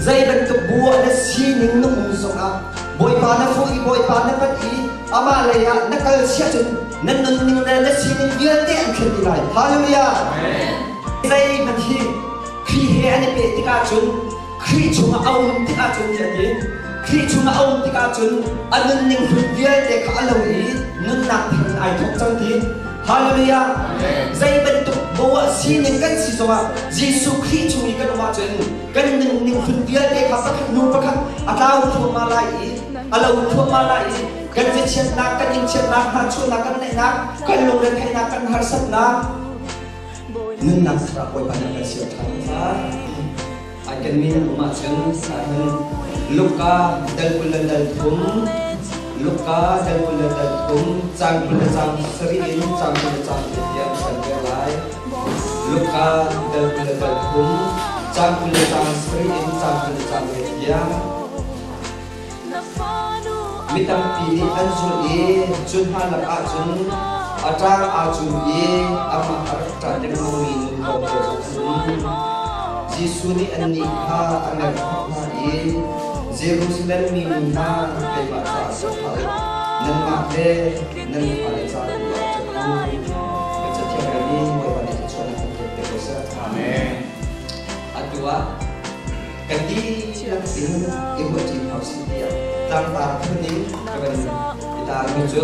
Zei bantuk bu ah na sining na um zongah Bawipa na fuh i Bawipa na panh i amah lei ah na kal siah cun na nunning le na sining vialte an thlen ti lai. Hallelujah! Zeihmanh hi Khrih he an i peh tikah cun Khrih chungah a um tikah cun tiah ti Khrih chungah a um tikah cun a nunning hlun vialte kha a lo i nunnak thar in ai thawk cang ti. Hallelujah! Zei bantuk poah sining kan si zongah Jesuh Khrih chung i kan um ahcun kan nunning hlun vialte kha pakhat hnu pakhat a tlau thluahmah lai i a lo thluahmah lai i kan ziachiatnak, kan ingchiatnak, hnahchuahnak, kan neihnak, kan lungretheihnak, kan harsatnak nunnak thar ah Bawipa nih a kan ser ṭhan caah ai kenmi nan um ahcun ahhin Luka dal 20 le dal 3, Luka dal 20 le dal 3, caang 20 le caang 7 in caang 20 le caang 8 tiang kan rel lai. Luka dal 20 le dal 3, caang 20 le caang 7 in caang 20 le caang 8 tiang. Mi tampi nih an zulh i cu hna lakah cun a ṭang aa cum i amah a rak ṭah lengmangmi nu tlawmte zong an um. Jesuh nih annih kha a merhkhawh hna i, Jerusalem mi nu hna, keimah caah ṭap hlah u, nanmah le nan fale ca tu ah ṭap u. Kan Cathiang rel i Bawipa nih thluachuahnak kan pek te ko seh. Amen. Atu ah kan dihlak in i ruahṭi hna usih tiah tlangtar phun in ka van i tarmi cu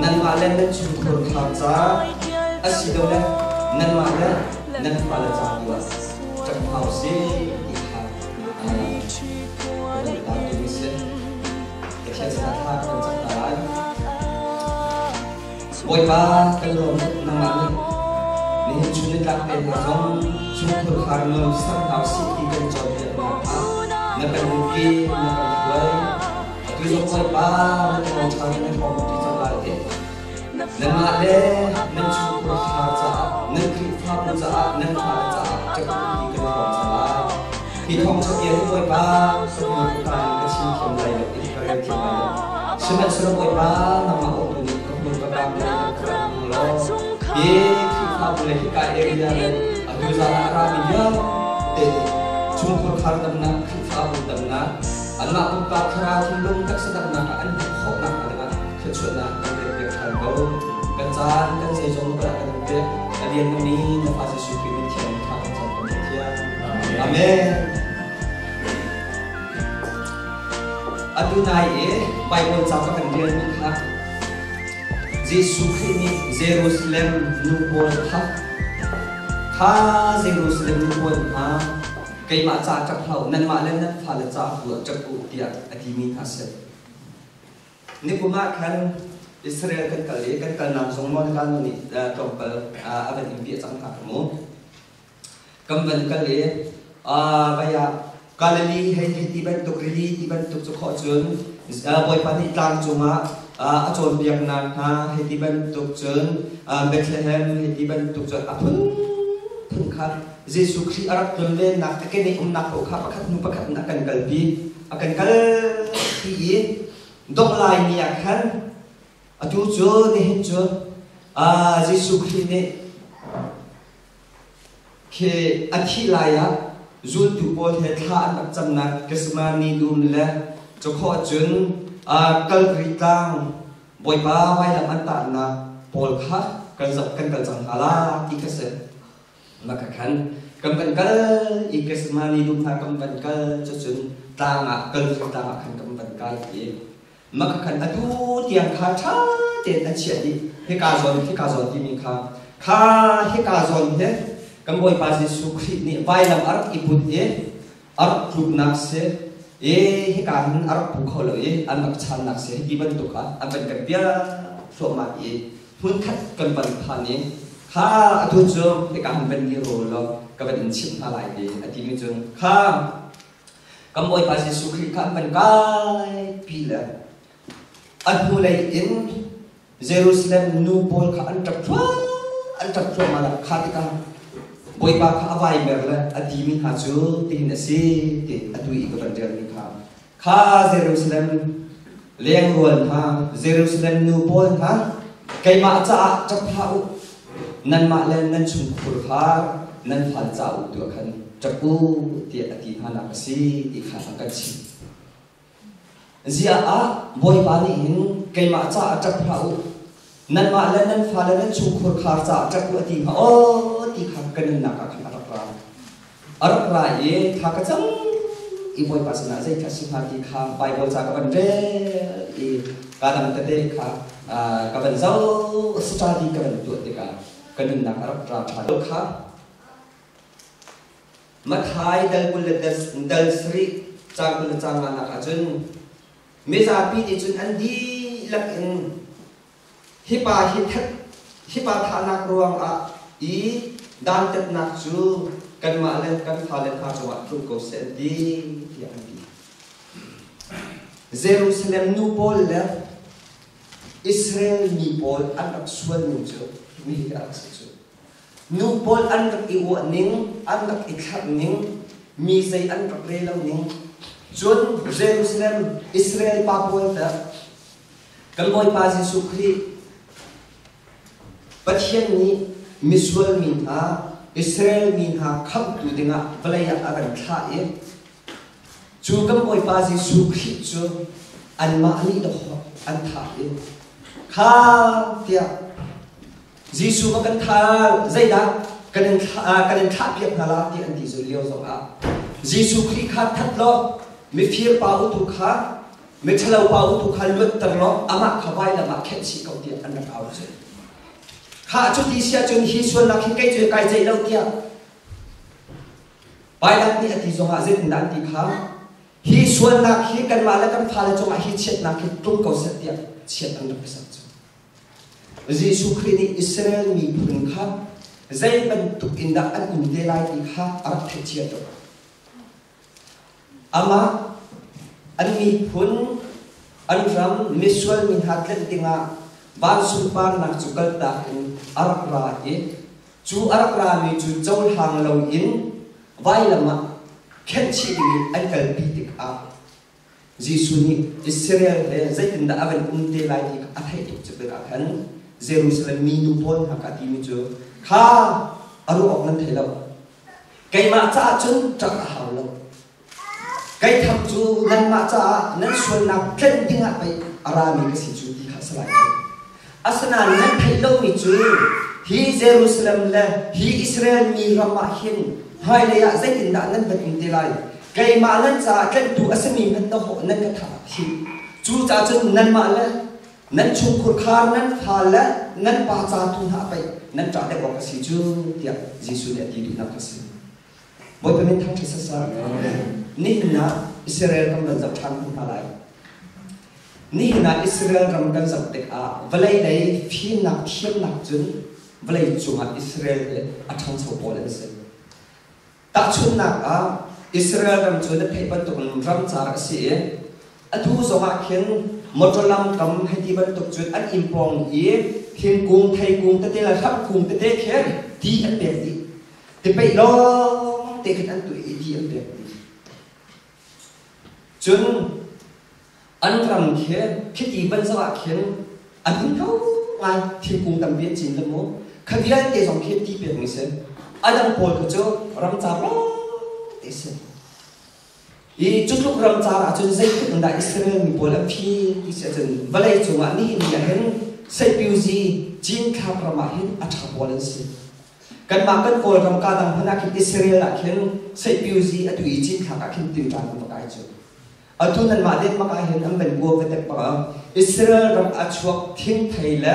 nanmah le nan chungkhur thla ca asilole nanmah le nan fale ca tu ah ṭap hna usih ti kha ka van i tar timi si. Pathian sinah thla kan cam hna lai. Bawipa kan lawm nangmah nih nihin chun nitlak te hna zong chungkhur khar nuam ser hna usih ti kan cawnpiaknak ah na kan umpi na kan hruai. Atu zong Bawipa na thawngṭha nih na hrawmpi cang lai te. Nanmah le nan chungkhur khar caah, nan Khrihfabu caah, nan fale caah ṭap ti kan hrawm cang lai. Hi thawngṭha bia hi Bawipa ka hmurka in ka chim thiam lai lo i ka rel thiam lai lo. Sihmanhsehlaw Bawipa nangmah awtu nih ka hmurka kaam le ka rak hmu law hi Khrihfabu le hika area le atu zan ah a rami vialte nih chungkhur khar damnak, Khrihfabu damnak, anmah pumpak thlarau thinlung taksa damnak ah an hmuh khawhnak hnga dingah thluachuahnak kan pekpiak ṭhan ko. Kan caan, kan zeizong na kan pek. A liannganmi na Fa Jesuh Khrih min thiang in thla kan cam kan Pathian. Amen. Atu nai i Baibal ca ka kan relmi kha Jesuh Khrih nih Jerusalem nu pawl kha kha Jerusalem nu pawl hna keimah ca ṭap hlah u, nanmah le nan fale ca tu ah ṭap u tiah a timi hna si. Nikum ah khan Israel kan kal i kan kalnak zong Monica nu nih tlawmpal a van in piah cang hna ka mu. Kan van kal i vai ah Galilee hei hei ti bantuk rili ti bantuk cu khawh cun Bawipa nih tlang cungah a cawnpiaknak hna hei ti bantuk cun Bethlehem hei ti bantuk cun a phunphun kha Jesuh Khrih a rak tlonlennak a keneh umnak paoh kha pakhat hnu pakhat in a kan kalpi. A kan kalpi i dongh lai ni ah khan atu cu nihin cu Jesuh Khrih nih khi a thih lai ah zultu pawl he thla an rak camnak Gethsemane dum le cakhawh cun Kalvari tlang Bawipa vailam an tahnak pawl kha kan zoh kan kal cang hna la ti kha si. Maka khan kan van kal i Gethsemane dum hna kan van kal cucun tlang ah Kalvari tlang ah khan kan van kai i maka khan atu tiang kha ṭha tein an chiah dih. Hika zawn hika zawn timi kha kha hika zawn hi kan Bawipa Jesuh Khrih nih vailam a rak i put i a rak tluknak si i hika hin a rak pu kho lo i an rak channak si hi bantuk kha an van kan piah thluahmah i hmunkhat kan van phan i kha atu cu hika hin van dir law ka van in chimh hna lai ti a timi cun kha kan Bawipa Jesuh Khrih kha an van kaipi le a hnulei in Jerusalem nu pawl kha an ṭap an ṭap thluahmah la kha tikah Bawipa kha a vai mer le a timi hna cu tihin a si ti atu i ka van relmi kha kha Jerusalem lengrual hna Jerusalem nu pawl hna keimah caah ṭap hlah u nanmah le nan chungkhur kha nan fale ca u tu ah khan. Ṭap u tiah a ti hnanak a si ti kha a kan chimh. Ziah ah Bawipa nih hin keimah caah ṭap hlah u, nanmah le nan fale nan chungkhur khar caah ṭap u a ti hnga aw ti kha ka nunnak ah khan a rak ra. A rak ra i thla ka cam i Bawipa sinah zei kha si hnga ti kha Baibal ca ka van rel i ka dang tete kha ka van zoh study ka van tuah tikah ka nunnak a rak ra ṭha lo kha. Matthai dal 20 le dal sarih caang 20 le caang nganak ahcun mizapi nih cun an dihlak in hi pa hi that hi pa thahnak ruangah i dantatnak cu kanmah le kan fale hna cungah tlung ko seh an ti tiah an ti. Jerusalem nu pawl le Israel mi pawl an rak sual ning cu nihin a rak si cu. Nu pawl an rak i uah ning, an rak i thlarh ning, mi zei an rak re lo ning. Cun Jerusalem Israel pa pawl teh kan Bawipa Jesuh Khrih Pathian nih misual mi hna Israel mi hna khamhtu dingah vawlei ah a kan thlah i cu kan Bawipa Jesuh Khrih cu anmah nih dawh an thah i kha tiah Jesuh va kan thah zeidah kan in thlah kan in thlahpiak hna la ti an ti zul lio zongah Jesuh Khrih kha that law mifir pa utu kha miṭhalo pa utu kha luatter law amah kha vailam ah khenh chih ko tiah an rak au cu. Kha cuti si ahcun hi sualnak hi kei cu kai ceih lo tiah Pilate nih a ti zongah zeitindah an ti kha hi sualnak hi kanmah le kan fale cungah hi chiatnak hi tlung ko seh tiah chiat an rak i sak cu. Jesuh Khrih nih Israel miphun kha zei bantuk in dah an um te lai ti kha a rak theih cia tuk. Amah an miphun, an ram, misual mi hna tlenh dingah van sunparnak cu kaltak in a rak ra i cu a rak rami cu cohlang loin vailam ah khenhchih dingin an kalpi tikah Jesuh nih Israel he zeitindah a van um te lai ti kha a theih tuk cu tikah khan Jerusalem minu pawl hna kha a timi cu kha a ruah awk nan thei lo. Keimah caah cun ṭah a hau lo. Kei tham cu nanmah caah nan sualnak tlenh dingah pei a rami ka si cu ti kha a si lai cu. Asinain nan theih lomi cu hi Jerusalem le hi Israel mi ram ah hin hmailei ah zeitindah nan van um te lai? Keimah nan caah tlanhtu a simi hmanh na hawh nan ka thah hi. Cucaah cun nanmah le nan chungkhur khar nan fa le nan pa ca tu hna pei nan ṭah deuh awk a si cu tiah Jesuh nih a ti duhnak a si. Bawipa min thangṭhat sasar. Nihin ah Israel ram kan zoh ṭhan hna lai. Nihin ah Israel ram kan zoh tikah vawlei lei fimnak thiamnak cun vawlei cungah Israel hi a ṭhangcho pawl an si. Tahchunhnak ah Israel ram cu na theih bantukin ramcar a si i atu zongah khin motor lam kam hei ti bantuk cun an inn pawng i thingkung, theikung tete le hramhkung tete khi ti an pek dih. Tipeih lawng te khin an tuah i ti an pek dih. Cun an ram khi khiti van zoh ah khin an hun ko ngai thingkung tampi an cin le mu kha vialte zong khi ti pek mi si a dang pawl kha cu ramcar lawng te si i cu tluk ramcar ah cun zeitluk in dah Israel mi pawl an phi ti si ahcun vawlei cungah nihin ni ah hin seipiuzi cinthlak ram ah hin a ṭha pawl an si Kanmah kan Kawlram ka dang hmanh ah khin Israel ah khin Seihpiuzi atu i cinthlak ah khin tinṭan an va kai cu. Atu nanmah Denmark ah hin an van kua va tek bak ah Israel ram a chuak thingthei le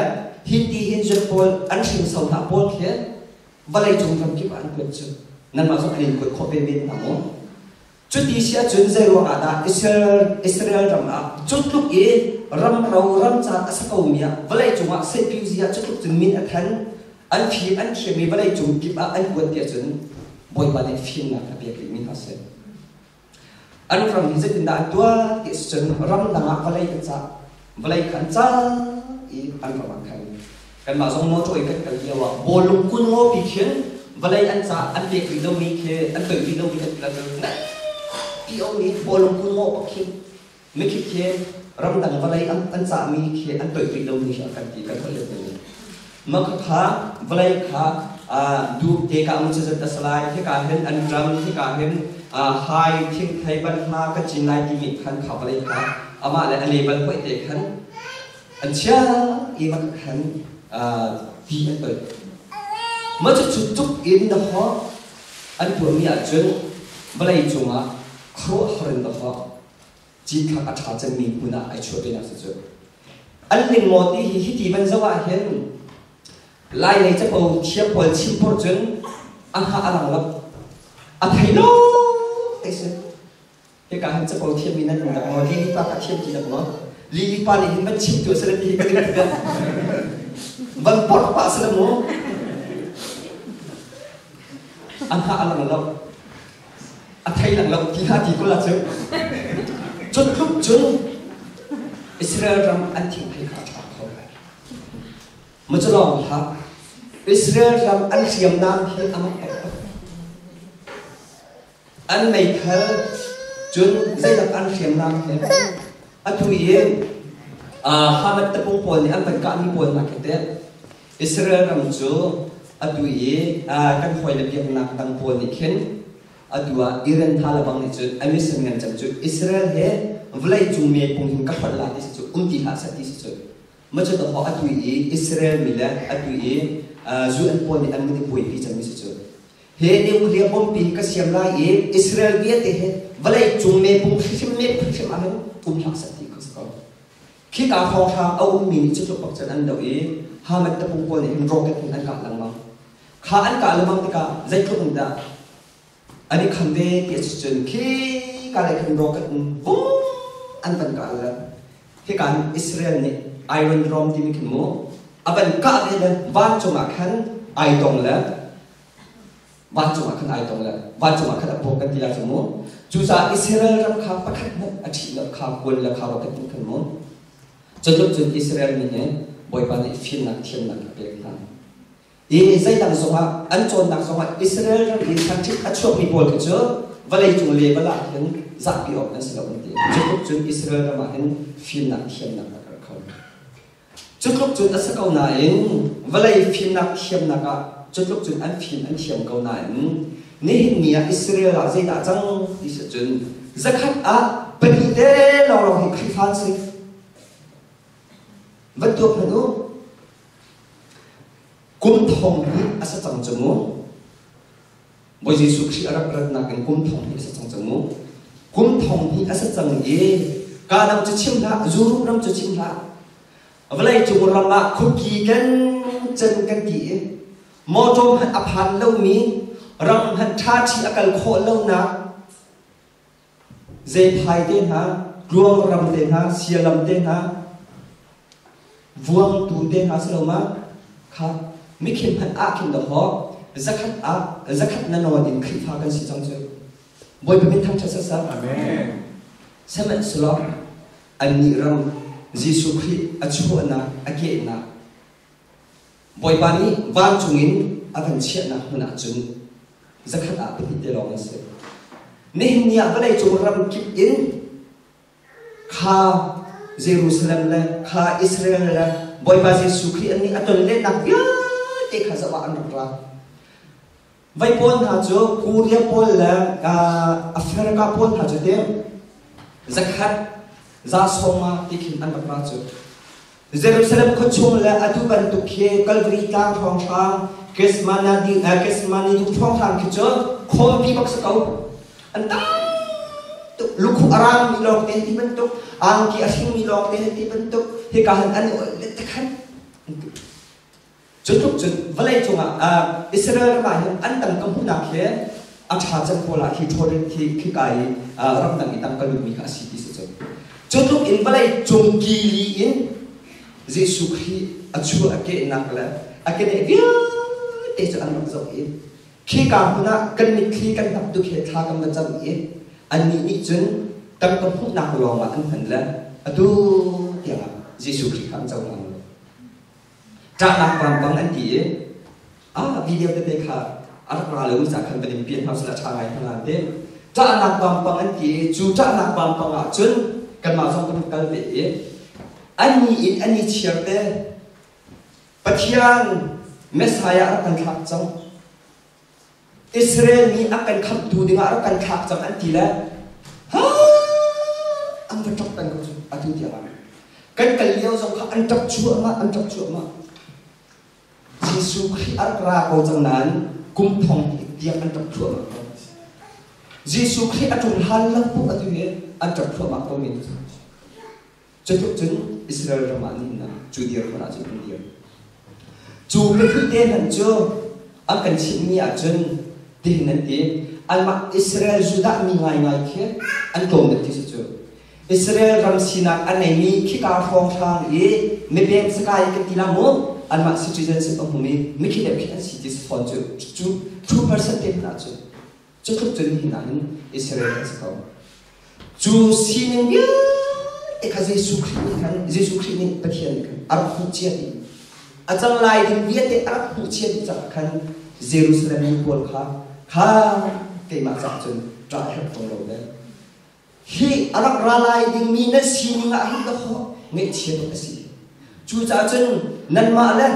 hi ti hin zun pawl an hringso hna pawl khi vawlei cung ram kip ah an kuat cu. Nanmah zong an in kuat khawh ve men hna maw? Cuti si ahcun zeiruang ah dah Israel, Israel ram ah cu tluk i ramro ramcar a si komi ah vawleicung ah sehpiuzi ah cu tluk cun min a than, an fim an thiam i vawleicung kip ah an kuat ti ahcun Bawipa nih fimnak a pek rihmi hna si. An ram hi zeitindah an tuah ti a si cun ramdang ah vawlei an cah. Vawlei kha an cah i an ram ah khan Kanmah zong motor in kan kal lio ah bawlung kun ngawpi khin vawlei an ca an pek rih lomi khi an toih rih lomi kan ti lo nganpi a um i bawlung kun ngaw bak khin mikhip khi ramdang vawlei an an cahmi khi an toih rih lomi khi an kan ti kan holh let ning mah kha vawlei kha Dum te ka um cazat a si lai, hika hin an ṭam, hika hin hai thingthei banhla ka cin lai timi khan kha vawlei kha amah le a level hoih te khan an chia i mak khan ti an toih. Mah cu tuk in dahawh an tuahmi ahcun vawlei cungah khuaruahhar in dahawh cinthlak a ṭha cemmi hmun ah ai chuah venak cu. An ling maw ti hi hiti van zoh ah hin Lai lei capo thiam pawl chim pur cun a hngah a lang lo. A thei lo te si. Hika hin capo thiammi nan um dak maw? Lili pa ka thiam ti dak maw? Lili pa nih hin van chim tu a si le ti hi ka ding ti Van porh pah si le mu. A hngah a lang lo. A thei lang lo ti hna ti ko la cu. Cun tluk cun Israel ram an thingphei kha a ṭha kho. Maculawng hlah, Israel ram an hriamnam hi a mak taktak. An meithal cun zeidak an hriamnam he atu i Hamat tapung pawl nih an van kahmi pawl hna khi teh Israel ram cu atu i kan hawile biaknak dang pawl nih khin atu ah Iran hna le bang nih cun a mission ngan cem cu Israel he vawlei cung mepung hin ka hrolh la ti si cu um ti hlah seh ti si cu. Macu dawh atu i Israel mi le atu i UN pawl nih an mun i buaipi cangmi si cu. Hi nuclear bomb pi ka siam lai i Israel vialte hi vawlei cung mepung hrimhrim mep hrimhrim ahhin um hlah seh ti kha si ko. Khika hrawnghrang a ummi nih cu tluk bak cun an doh i Hamas tapung pawl nih hin rocket in an kah lengmang. Kha an kah lengmang tikah zeitluk in dah an i kham ve ti a si cun khika lei khan rocket in vum an van kah le hika hin Israel nih Iron Dome timi khin mu a van kah ve le vancung ah khan ai tong le vancung ah khan ai tong le vancung ah khan a puak kan ti lai cu mu. Cucaah Israel ram kha pakhat hmanh a ṭhih lo kha kuan le kha rocket in khan mu. Cutluk cun Israel mi hi Bawipa nih fimnak thiamnak a pek hna. I zeidang zongah an cawnnak zongah Israel ram i scientist a chuakmi pawl khi cu vawleicung level ah hin zahpi awk an si lo an ti. Cutluk cun Israel ram ah hin fimnak thiamnak a karh kho. Cutluk cun a si ko nain vawlei fimnak thiamnak ah cutluk cun an fim an thiam ko nain nihin ni ah Israel ah zeidah cang ti si cun zakhat ah pahnih te lawnglawng hi Khrihfa an si. Van tuak hmanh u. Kum thong hnih a si cang cu mu. Bawi Jesuh Khrih a rak ratnak in kum thong hnih a si cang cu mu. Kum thong hnih a si cang i ka dang cu chim hlah, Europe ram cu chim hlah. Vawlei cung ram ah khuapi kan can kan ti i motor hmanh a phan lomi ram hmanh ṭhaṭhi a kal khawh lonak Zeiphai te hna, tluangram te hna, sialam te hna, vuangtu te hna si lo ma? Kha mikhim hmanh ah khin dawh zakhat ah zakhat na nawn in Khrihfa kan si cang cu. Bawipa min thangṭhat sasah. Amen. Sihmanhsehlaw annih ram Jesuh Khrih a chuahnak a kehnak Bawipa nih vancung in a kan chiahnak hmun ah cun zakhat ah pahnih te lawng an si. Nihin ni ah vawleicung ram kip in kha Jerusalem le kha Israel le Bawipa Jesuh Khrih an nih a ton lehnak vialte kha zoh ah an rak ra. Vai pawl hna cu Korea pawl le Africa pawl hna cu te zakhat za sawma ti khin an rak ra cu. Jerusalem khuachung le atu bantuk khi Calvary tlang hrawnghrang Gethsemane dum hrawnghrang khi cu khawlpi bak si ko. An tam tuk. Lukhuh a rangmi lawng te ti bantuk, angki a hringmi lawng te ti bantuk, hika han an i oih let te khan. Cu tluk cun vawlei cungah Israel ram ah hin an tangka hmuhnak hi a ṭha cem pawl ah hi ṭhawrin khi khika i ramdang i tangka lutmi kha a si ti si cu. Cu tluk in vawlei cung kili in Jesuh Khrih a chuah a kehnak le a keneh vialte cu an rak zoh i khika hmun ah kan mitthli kan hnap tuk he thla kan va cam i annih nih cun tangka hmuhnak lawng ah an hman le atu tiangah Jesuh Khrih kha an cohlang lo. Ṭahnak vampang an ti i ah video tete kha a rak ra lo ca khan van in pian hna sila ṭha ngai hna te. Ṭahnak vampang an ti i cu ṭahnak vampang ah cun kanmah zong kan kal ve i an ni in an i chiar te. Pathian. Messiah a rak kan thlak cang. Israel mi a kan khamhtu dingah a rak kan thlak cang an ti le ha an va ṭap peng ko cu atu tiang ah. Kan kal lio zong kha an ṭap cuahmah, an ṭap cuahmah. Jesuh Khrih a rak ra ko cang nain kum thong tiang an ṭap thluahmah ko. Jesuh Khrih a ṭum hlan lo paoh atu hi an ṭap thluahmah ko mi cu. Cutluk cun Israel ram ah nihin ah cu dirhmun ah cun an dir. Cu biathli te hmanh cu an kan chimhmi ahcun tihin an ti. Anmah Israel Judah mi ngaingai khi an tlawm deuh ti si cu. Israel ram sinak a neimi khika hrawnghrang i mipem sakai kan ti la mu anmah citizenship a hmumi mikhi deuh khi an si ti si fawn cu cu 2% te hmanh ahcun cu tluk cun nihin ah hin Israel an si ko. Cu sining vialte kha Jesuh Khrih nih khan Jesuh Khrih nih Pathian nih khan a rak hmuh cia dih. A cang lai ding vialte a rak hmuh cia dih caah khan Jerusalem mi pawl kha kha keimah caah cun ṭah herh ko lo le Hi a rak ra lai dingmi nan sining ah hin dahkaw ngaihchia tuk a si. Cucaah cun nanmah le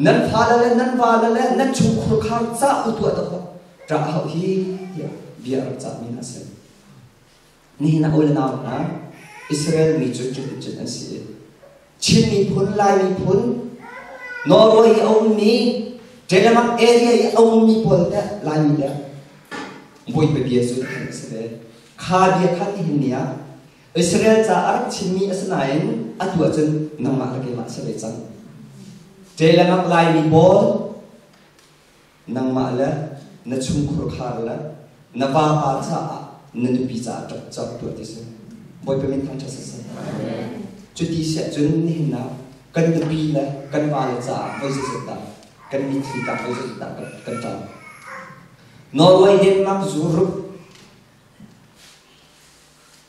nan fale le nan vale le nan chungkhur khar ca u tuah dahkaw ṭah hau hi tiah bia a rak cahmi hna a si. Nihin ah u le nau hna, Israel mi cu cuticun an si. Chin miphun, Lai miphun, Norway i a ummi, Denmark area i a ummi pawl teh Laimi teh Bawipa bia cu khan a si ve. Kha bia kha nihin ni ah Israel ca a rak chimmi a si nain atu ahcun nangmah le keimah a si ve cang. Denmark Laimi pawl nangmah le na chungkhur khar le na vapa caah na nupi caah ṭap cawk tuah ti si. Bawipa min thangṭhat siseh. Cuti siah cun nihin ah kan nupi le kan vale caah voi zeizat dah kan mitthli tlak voi zeizat dah kan ṭap. Norway Denmark Europe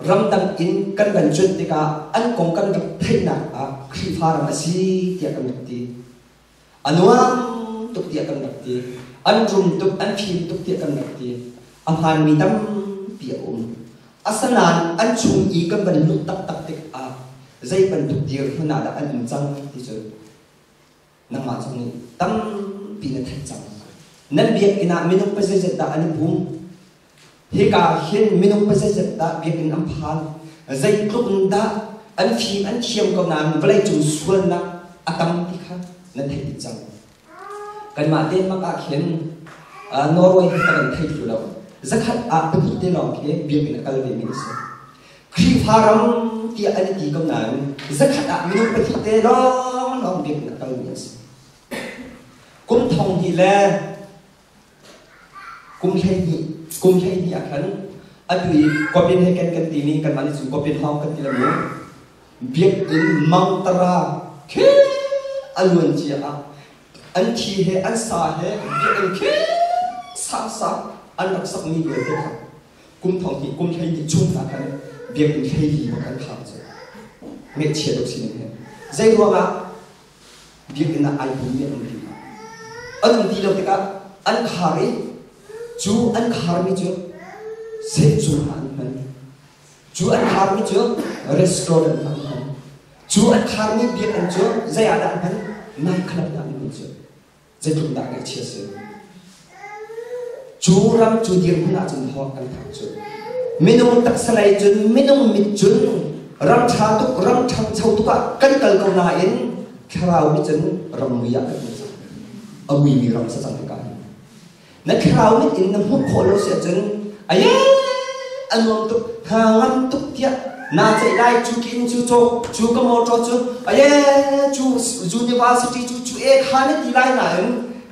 ramdang in kan van cuanh tikah an kong kan rak theihnak ah Khrihfa ram a si tiah kan rak ti. A nuam tuk tiah kan rak ti. An rum tuk, an fim tuk tiah kan rak ti. A hmaanmi tampi a um. Asinain an chung i kan van luh taktak tikah zei bantuk dirhmun ah dah an um cang ti cu nangmah zong nih tampi na theih cang. Nan biakinn ah minung pazeizat dah an i pum? Hika hin minung pazeizat dah biakinn an phan? Zeitluk in dah an fim an thiam ko nain vawleicung sualnak a tam ti kha nan theih dih cang. Kanmah Denmark ah khin Norway hi ka van thei thlu lo. Zakhat ah pahnih te lawng khi biakinn a kal ve mi a si. Khrihfa ram tiah an i ti ko nain zakhat ah minung pahnih te lawng lawng biakinn a kal mi an si. Kum thong hnih le Kum 12 ah khan atu i Copenhagen kan timi kanmah nih cun Copenhagen kan ti lo mu. Biakinn mangtara khi a luan cia ah an thi he an sa he biakinn khi sangsang an rak sakmi vialte kha kum thong hnih kum 12 chung hna khan biakinn 14 bak an khar cu ngaihchia tuk sining he zei ruangah Biakinn ah ai pummi an um ti hna. An um ti lo tikah an khar i cu an kharmi cu sehzung ah an hman. Cu an kharmi cu restaurant ah an hman. Cu an kharmi biakinn cu zei ah dah an hman? Night club ah an hman cu. Zeitluk dah ngaihchia si. Cu ram cu dirhmun ahcun thawng kan thang cu. Minung taksa lei cun minung mit cun ram ṭha tuk ram ṭhangcho tuk ah kan kal ko nain thlarau mit cun ram mui ah kan um cang. A muimi ram sa cang tikah hin. Na thlarau mit in na hmuh khawh lo si ahcun aye a nuam tuk hna ngam tuk tiah naa ceih lai cu kin cu cawk cu ka motor cu aye cu university cu cu e kha na ti lai nain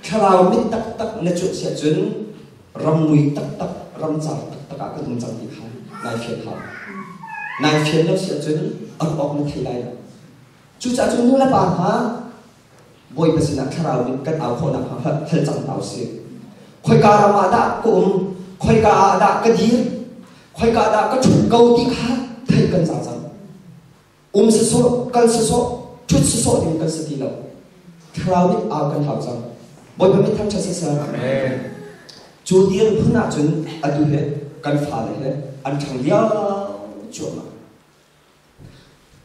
thlarau mit taktak na cuanh si ahcun ram mui taktak ram car taktak ah kan um cang ti kha nai fian hau nai fian lo si ahcun an awk na thei lai lo cucaah cun nu le pa hna Bawipa sinah thlarau nih kan au khawh nakhnga hal cang hna usih. Khoika ram ah dah ka um? Khoika ah dah ka dir? Khoika dah ka ṭhut ko ti kha theih kan za cang. Um sawsawh, kal sawsawh, ṭhut sawsawh ding kan si ti lo. Thlarau nih au kan hau cang. Bawipa min thangṭhat siseh. Amen. Cu dir phun ahcun atu he kan fale he an ṭhang lio cuahmah.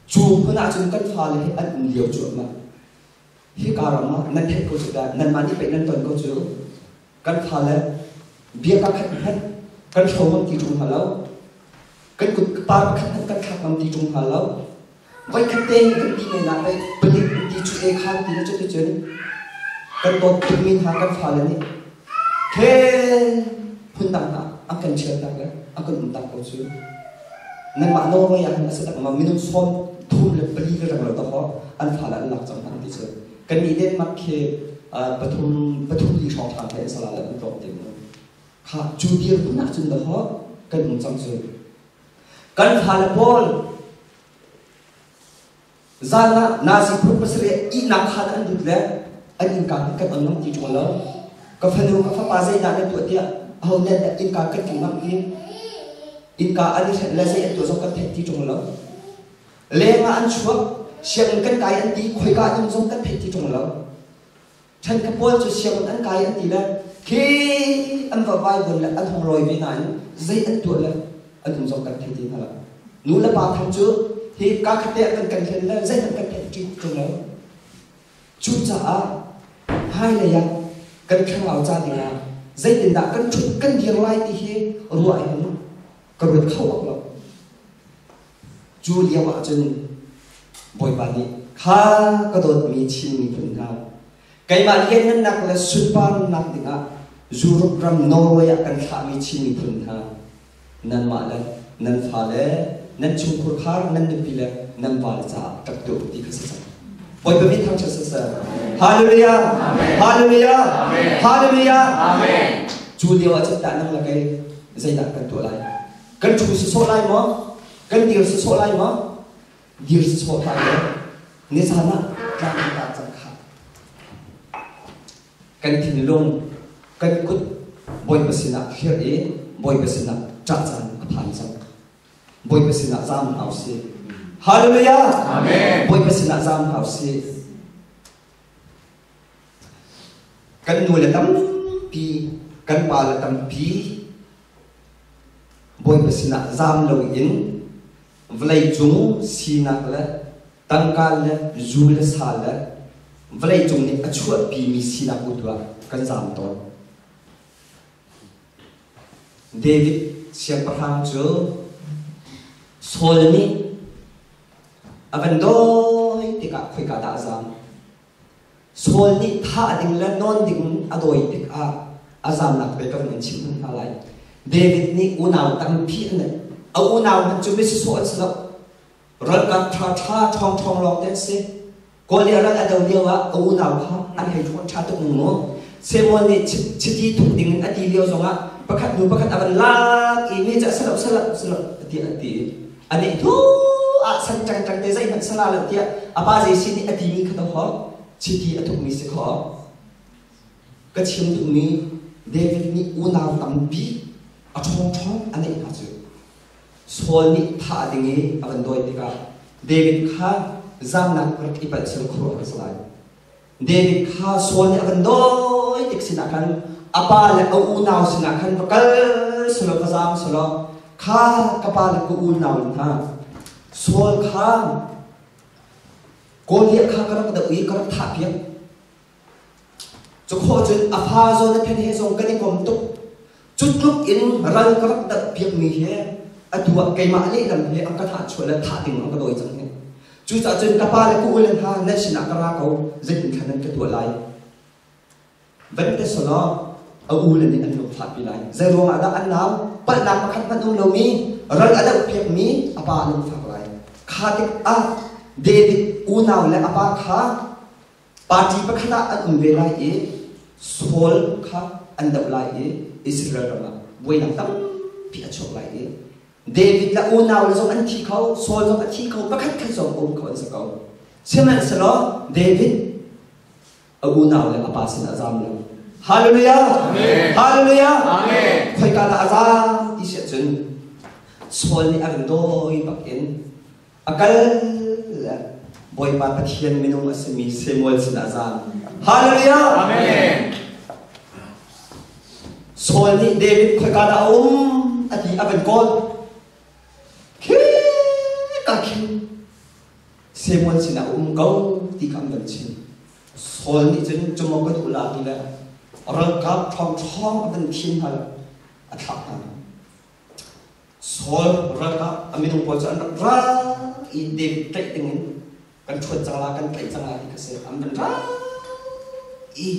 Cu hmun ahcun kan fale he an um lio cuahmah. Hika ram ah nan theih ko cu dah, nanmah nih pei nan ton ko cu. Kan fale bia ka khat hmanh kan hro ngam ti ṭung hnga lo. Kan kut par pakhat hmanh kan thlak ngam ti ṭung hnga lo. Voikhat te kan ti men ah pei palik ti cu e khan ti na cuticun kan dawt tukmi hna kan fale nih the phundang hna an kan chial tak le an kan um tak ko cu. Nanmah Norway ah hin a si tak ma minung 34 le reng lo ta ho an fale an lak cang hna ti cu. Kannih Denmark khi pathum pathum li hrawng ṭhan te sala le an tlawm te mu. Kha cu dirhmun ah cun dahawh kan um cang cu. Kan fale pawl zan ah nazi phun pasarih ihnak khan an lut le an innka hmanh kan on ngam ti ṭung lo. Ka fanu ka fapa zeidah na tuah tiah aho nih dah innka kan king ngam ti. Innka an i hrenh le zei an tuah zong kan theih ti ṭung lo. Leng ah an chuak, sianginn kan kai an ti, khoika an um zong kan theih ti ṭung lo. Ṭhen ka pawl cu sianginn an kai an ti le khi an va vai vun le an hong rawi ve nain zei an tuah le an um zong kan thei ti hna lo. Nu le pa tham cu hi ka khate ah kan kan hlen le zeihmanh kan theih ṭi ṭung lo. Cucaah hmailei ah kan thlarau ca dingah zeitindah kan ṭhut kan dir lai ti hi ruah hin ka ruat kho bak lo. Cu lio ah cun Bawipa nih kha ka dawtmi Chin miphun hna, keimah lianngannak le sunparnak dingah Europe ram Norway ah kan thlahmi Chin miphun hna, nanmah le nan fale, nan chungkhur khar, nan nupi le nan vale caah rak tuah u ti kha si cang. Bawipa min thangṭhat siseh. Hallelujah! Hallelujah! Hallelujah! Cu lio ah cun tah nang le kei zeidah kan tuah lai? Kan ṭhu sawsawh lai maw? Kan dir sawsawh lai maw? Dir sawsawh hlah law nizan ah tlang kan tar cang kha. Kan thinlung, kan kut Bawipa sinah hlirh i Bawipa sinah ṭah caan a phan cang. Bawipa sinah zaam hna usih. Hallelujah! Amen. Bawipa sinah zaam hna usih. Kan nu le tampi, kan pa le tampi Bawipa sinah zaam loin vawleicung sinak le tangka le zu le sa le vawleicung nih a chuahpimi sinak u tuah kan zaam tawn. David siangpahrang cu Saul nih a van dawi tikah khoika dah a zaam? Saul nih thah ding le nawn ding a dawi tikah a zamnak pe ka van in chimh hna lai. David nih unau tampi a neih. A unau hmanh cu misisawh an si lo. Ralkap ṭhaṭha ṭhawngṭhawng lawng te an si. Goliath ral a do lio ah a unau kha an hei ṭhawn ṭha tuk ning mu. Samuel nih chiti thuk ding in a ti lio zongah pakhat hnu pakhat a van lak i mi cu a si lo si lo si lo tiah an ti. Anih hnu ah san ṭangṭang te zeihmanh sala lo tiah a pa Jesse nih a timi kha dawh chiti a thukmi si kho. Ka chim duhmi David nih unau tampi a ṭhawngṭhawng a neih hna cu Saul nih thah ding i a van dawi tikah David kha zamnak rak i palh sel khuaruah a si lai. David kha Saul nih a van dawi tik sinah khan a pa le a unau sinah khan va kal selaw va zaam selaw kha ka pa le ka unau hna Saul kha Goliath kha ka rak doh i ka rak thah piak cu khawh cun a fa Jonathan he zong kan i kom tuk cu tluk in ral ka rak doh piakmi he atu ah keimah lehlam he an ka thah chuah le thah ding an ka dawi cang hi Cucaah cun ka pa le ka ule hna nan sinah ka ra ko, zeitin thla nan ka tuah lai? Van te selaw a ule nih an lungfahpi lai. Zei ruangah dah an nau palhnak pakhat hmanh um lomi ral a dohpiakmi a pa a lungfak lai. Kha tikah David unau le a pa kha party pakhat ah an um ve lai i Saul kha an doh lai i Israel ram ah buainak tampi a chuak lai i David le unau le zong an thi kho, Saul zong a thi kho, pakhat khat zong um kho an si ko. Sihmanhsehlaw David a unau le a pa sin a zam lo. Hallelujah! Amen. Hallelujah! Amen. Khoika dah a zam ti si ahcun Saul nih a rin dawi bak in a kal le Bawipa Pathian minung a simi Samuel sin a zam. Hallelujah! Amen. Saul nih David khoika dah a um a ti a van kawl. Khi ka khin Samuel sinah a um ko ti kha an van chim. Saul nih cun cumaw ka duh la ti le ralkap ṭhawngṭhawng a van thim hna le a thlak hna. Saul ralkap a minung pawl cu an rak ra i David tlaih dingin kan ṭhuat cang la kan tlaih cang la ti kha si an van ra i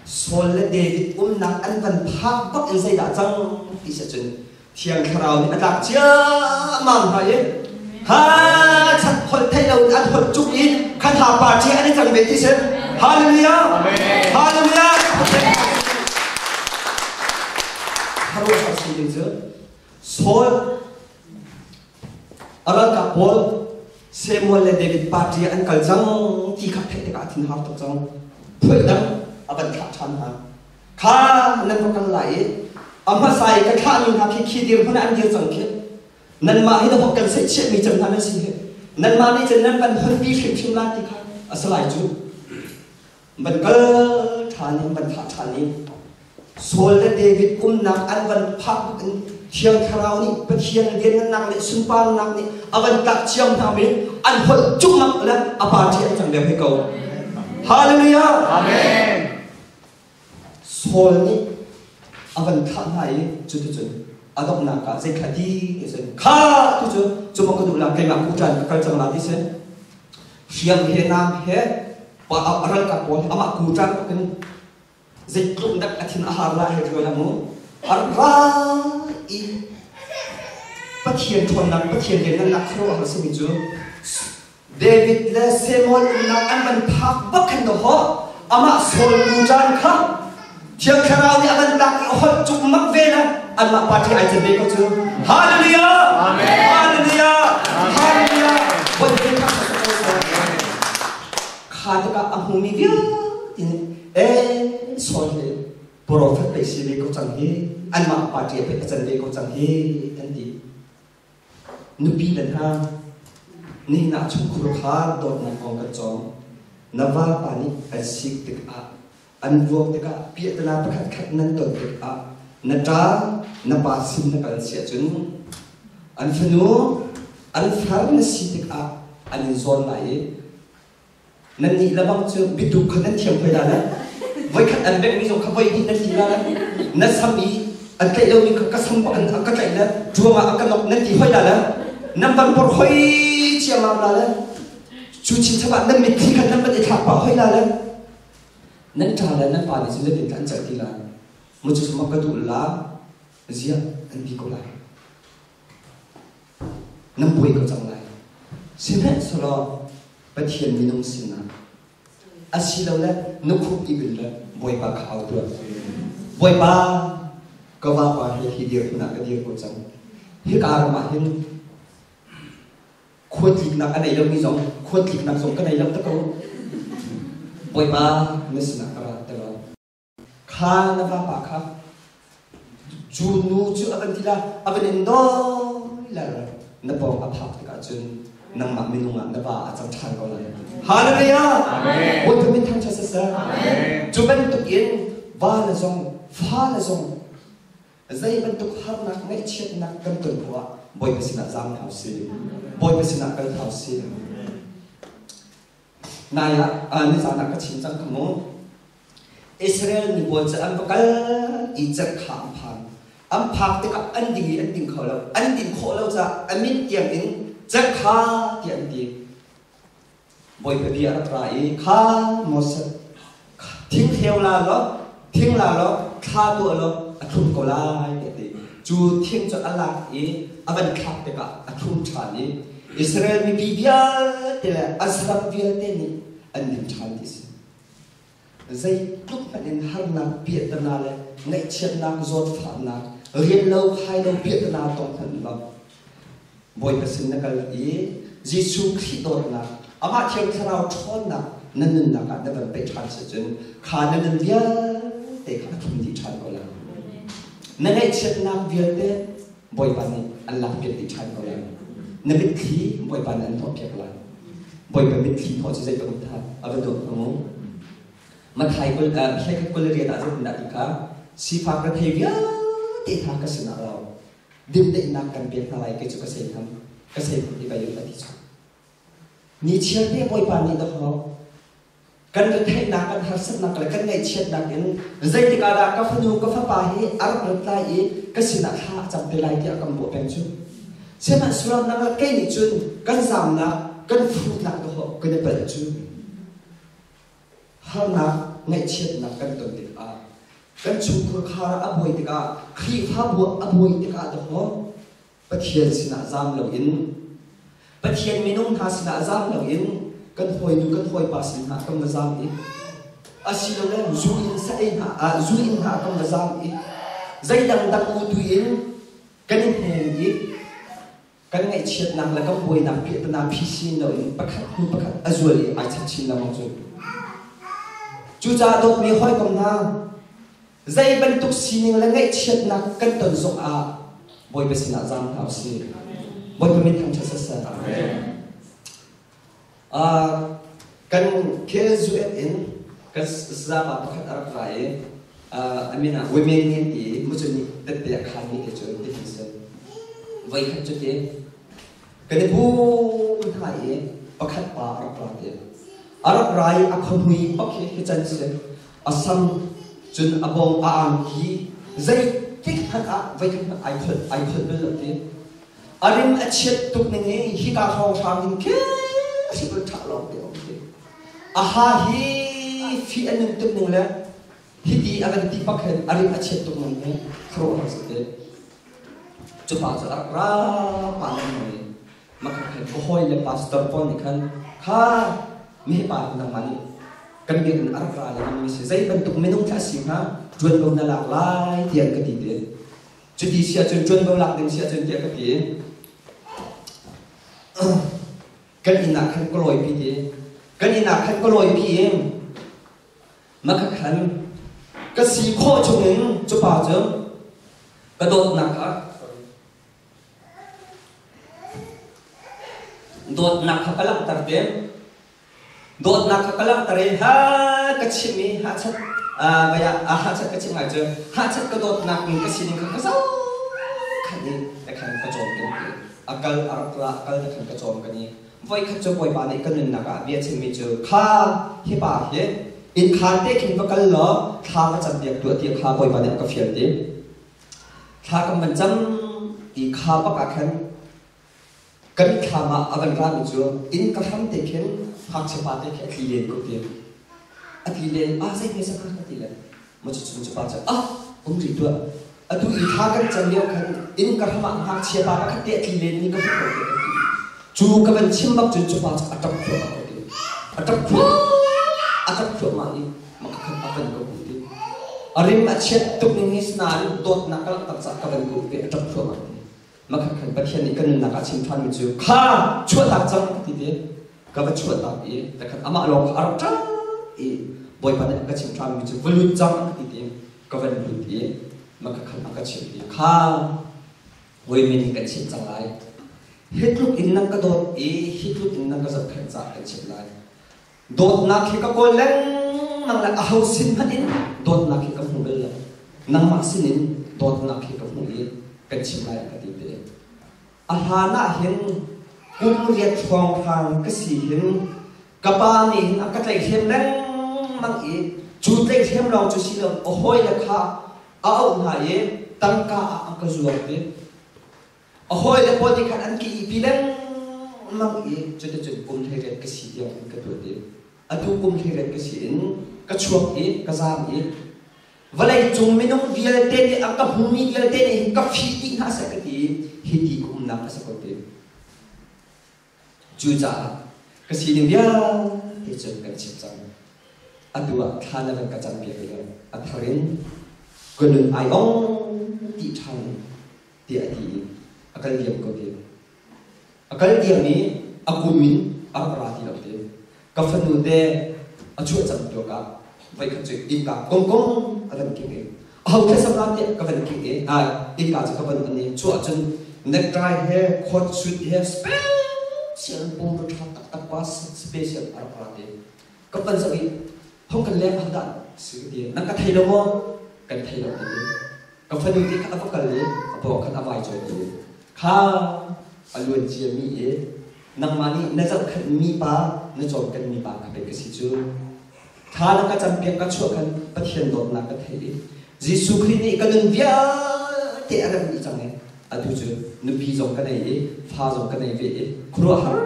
Saul le David umnak an van phak bak in zeidah cang ti si cun Thiang Thlarau nih a tlak ciammam hna i ha chat holh theih lo in an holh cuk i khan ha party an i cang ve ti si. Hallelujah! Hallelujah! Khuaruahhar sining cu Saul a ralkap pawl Samuel le David party an kal cang ti kha theih tikah a thin har tuk cang. Phuaih dang a van thlah ṭhan hna. Kha nan va kal lai i a hmasa i ka thlahmi hna khi khi dirhmun ah an dir cang khi. Nanmah hi dahawk kan seihchiahmi cem hna nan si hi. Nanmah nih cun nan van honpi hrimhrim lai ti kha a si lai cu. Van kal ṭhan in van thlah ṭhan i Saul le David umnak an van phak in Thiang Thlarau nih Pathian lianngannak le sunparnak nih a van tlak ciam hna mi an holh cukmak le a party an cang deuh hei ko. Hallelujah! Amen. Saul nih a van thah hna i cuticun a donghnak ah zei kha ti ti cun kha tu cu cuma ka duh la keimah kuṭan ka kal cang la ti si hriam he naam he a ralkap pawl amah kuṭan in zeitluk dak a thin a har la he ṭuan mu a ra i Pathian ṭhawnnak Pathian lianngannak khuaruahhar simi cu David le Samuel umnak an van phak bak khan dawh amah Saul kuṭan kha Thiang Thlarau nih a van tlak i a holh cukmak ve le anmah party ai can ve ko cu. Hallelujah! Amen. Hallelujah! Hallelujah! Bawipa kha kha tikah a hmumi vialte nih eh Saul hi prophet pei si ve ko cang hi anmah party a pei a can ve ko cang hi an ti. Nupi le hna, nihin ah chungkhur kha dawtnak kong kan cawng. Na vapa nih an sik tikah, an vuak tikah, piahtana pakhatkhat nan ton tikah, na ṭa, na pa sin na kal si ahcun, an fanu, an far na si tikah an in zawn lai i Nannih lebang cu biaduk kha nan thiam hoi la le voikhat an bengmi zong kha voi hnih nan ti la le na sam i an tlaih lomi kha ka sam bak in a ka tlaih le ṭuang ah a ka nok nan ti hoi la le nan van por hoi ciammam la le cu chinchap ah nan mitthli kha nan van i thlak pah hoi la le nan ṭa le nan pa nih cun zeitin an celh ti la mu cu sumah ka duh la ziah an ti ko lai Nan buai ko cang lai. Sihmanhsehlaw Pathian minung sinah asilole na khup i bil le Bawipa kha au tuah. Bawipa, ka vapa hi hi dirhmun ah ka dir ko cang. Hika ram ah hin khuatliknak a nei lomi zong khuatliknak zong ka nei lo ta ko. Bawipa, na sinah ka ra ti lo. Kha na vapa kha cu nu cu a van ti la a van in dawi la na pawng a phak tikah cun nangmah minung ah na va a cang ṭhan ko lai. Hallelujah! Bawipa min thangṭhat siseh. Cu bantuk in va le zong fa le zong zei bantuk harnak ngaihchiatnak kan ton poah Bawipa sinah zaam hna usih. Bawipa sinah kal hna usih. Nai ah nizan ah ka chim cang kha mu. Israel mi pawl cu an va kal i cerh kha an phan. An phak tikah an ding i an ding kho lo. An din khawh lo caah a min tiang in cerh kha tiah an ti. Bawipa bia a rak ra i kha Moses thing hleu la law thing la law thla tuah law a thlum ko lai tiah a ti. Cu thing cu a lak i a van thlak tikah a thlum ṭhan i Israel mipi vialte le an saram vialte nih an din ṭhan ti a si. Zeitluk hmanh in harnak piahtana le ngaihchiatnak zawtfahnak rian lo khai lo piahtana tong hmanh law Bawipa sin na kal i Jesuh Khrih dawtnak amah Thiang Thlarau ṭhawnnak na nunnak ah na van peih ṭhan si cun kha na nun vialte kha a thlum dih ṭhan ko lai. Na ngaihchiatnak vialte Bawipa nih an lakpiak dih ṭhan ko lai. Na mitthli Bawipa nih an hnawhpiak lai. Bawipa mitthli hnawh cu zeibantuk dah a va dawt hnga mu. Mathai kul hlekhat kul le riat ah zeitindah ti kha sifak rethei vialte hna ka sinah lo dimdeihnak kan pek hna lai kei cu ka seinham ka seinham ti bai a ti cu. Ni chiar te Bawipa nih dawk Kan retheihnak, kan harsatnak le kan ngaihchiatnak in zeitik ah dah ka fanu, ka fapa hi a rak rat lai i ka sinah thla a cam te lai tiah kan bawh peng cu. Sihmanhsehlaw nang le kei nih cun kan zamnak, kan futnak dawh kan i palh cu. Harnak, ngaihchiatnak kan ton tikah, kan chungkhur khar a buai tikah, Khrihfabu a buai tikah dawh Pathian sinah zaam loin Pathian minung hna sinah zaam loin kan hawinu kan hawipa sin hna kan va zaam i asilole zu in sa ei hna ah zu in hna kan va zaam i zeidang dang u tu in kan i hnem i kan ngaihchiatnak le kan buainak piahtana phisin loin pakhat hnu pakhat a zual i ai chat chin lengmang cu. Cucaah dawtmi hawikom hna, Zei bantuk sining le ngaihchiatnak kan ton zongah Bawipa sinah zaam hna usih. Bawipa min thangṭhat siseh. Kan KZUN in kan zapa pakhat a rak ra i a min ah Women nih an ti i mucu nih tette a khanmi te cu ti kan si. Voikhat cu ti kan i pum hna i pakhat pa a rak ra ti. A rak ra i a khuahmui bak hi hi can si. A sam cun a bawng a angki zeitik hmanh ah voikhat hmanh ai kholh ai kholh bal lo ti. A rim a chiat tuk ning hi hika hrawnghrang hin khe hrik ṭha lawng te um ti. A ha hi fi a nun tuk ning le hiti a van ti bak hin a rim a chiat tuk ning hi khuaruahhar si te. Cu pa cu a rak ra pa lengmang i makhat khan ka hawi le pastor pawl nih khan kha mihi pa hi nangmah nih kan biakinn a rak ra lengmang mi si zei bantuk minung thla si hnga ṭuanvo na lak lai tiah an ka ti te. Cuti si ahcun ṭuanvo lak ding si ahcun tiah ka ti. Kan inn ah khan ka lawipi ti. Kan inn ah khan ka lawipi i Makha khan ka si khawh chungin cu pa cu ka dawtnak kha dawtnak kha ka langhter te. Dawtnak kha ka langhter i ha ka chim i ha chat vaya ha chat ka chim ngai cu ha chat ka dawtnak ning ka sining kha ka zo khan i te khan ka cawm kan ti. A kal a rak la a kal te khan ka cawm kan i Voikhat cu Bawipa nih ka nunnak ah bia chimmi cu kha hi pa hi innkhaan te khin va kal law thla va campiak tuah ti kha Bawipa nih a ka fial ti. Thla kan van cam ti kha bak ah khan kan thlam ah a van rami cu inn ka hram te khin ngakchia pa te khi a tli len ko ti. A tli len ah zei hme sak ka ti le Maw cucun cu pa cu ah um rih tuah. Atu i thla kan cam lio khan inn ka hram ah ngakchia pa pakhat te a tli len mi ka hmuh ko tiah ka ti. Cu ka van chim bak cun cu pa cu a ṭap thluahmah ko ti. A ṭap thluah a ṭap thluahmah i maka khan a van ka kuh ti. A rim a chiat tuk ning hi sinain dawtnak ka langhter caah ka van kuh ve a ṭap thluahmah ti. Makhat khan Pathian nih ka nunnak ah chim ṭhanmi cu kha chuahtak cang ka ti ti. Ka va chuahtak i takhat amah lawng kha a rak ṭap i Bawipa nih a ka chim ṭhanmi cu va lut cang ka ti ti. Ka van lut i maka khan a ka chimh i kha women hi kan chimh cang lai. Hi tluk in nan ka dawt i hi tluk in nan ka zohkhenh caah kan chimh lai. Dawtnak hi ka kawl lengmang le aho sin hmanh in dawtnak hi ka hmu bal lo. Nangmah sinin dawtnak hi ka hmuh i kan chim lai ka ti te. A hlan ah hin kum riat hrawnghrang ka si hin ka pa nih hin a ka tlaihhrem lengmang i cu tlaihhrem lawng cu si lo a hawile kha a auh hna i tangka ah a ka zuar ti. A hawile pawl nih khan an ka ihpi lengmang i cuticun kum 18 ka si tiang in ka tuah ti. Atu kum 18 ka si in ka chuak i ka zaam i vawlei cung minung vialte nih a ka hmumi vialte nih hin ka fih dih hna seh ka ti i hiti ka umnak a si ko ti. Cucaah ka sining vialte cu kan chim cang. Atu ah thla na van ka campiak i a thar in ka nun ai ong ti ṭhan tiah a ti i a kal diam ko ti. A kal diam i a kum in a rak ra ti lo ti. Ka fanu te a chuah cang tuak ah voikhat cu innka kongkong a van kik i aho thlacam la tiah ka van kik i innka cu ka van on i cu ahcun necktie he coat suit he special pumrua ṭha taktak pa special a rak ra ti. Ka van zoh i hong kan leng ah dah si ka ti. Nan ka thei lo maw? Kan thei lo ti. Ka fanu te kha a va kal i a paw khan a vai cawi ti. Kha a luan ciami i nangmah nih na zohkhenhmi pa, na cawmkenmi pa kha pei ka si cu. Thla na ka campiak ka chuah khan Pathian dawtnak ka theih i Jesuh Khrih nih ka nun vialte a remh dih cang i atu cu nupi zong ka nei i fa zong ka nei ve i khuaruahhar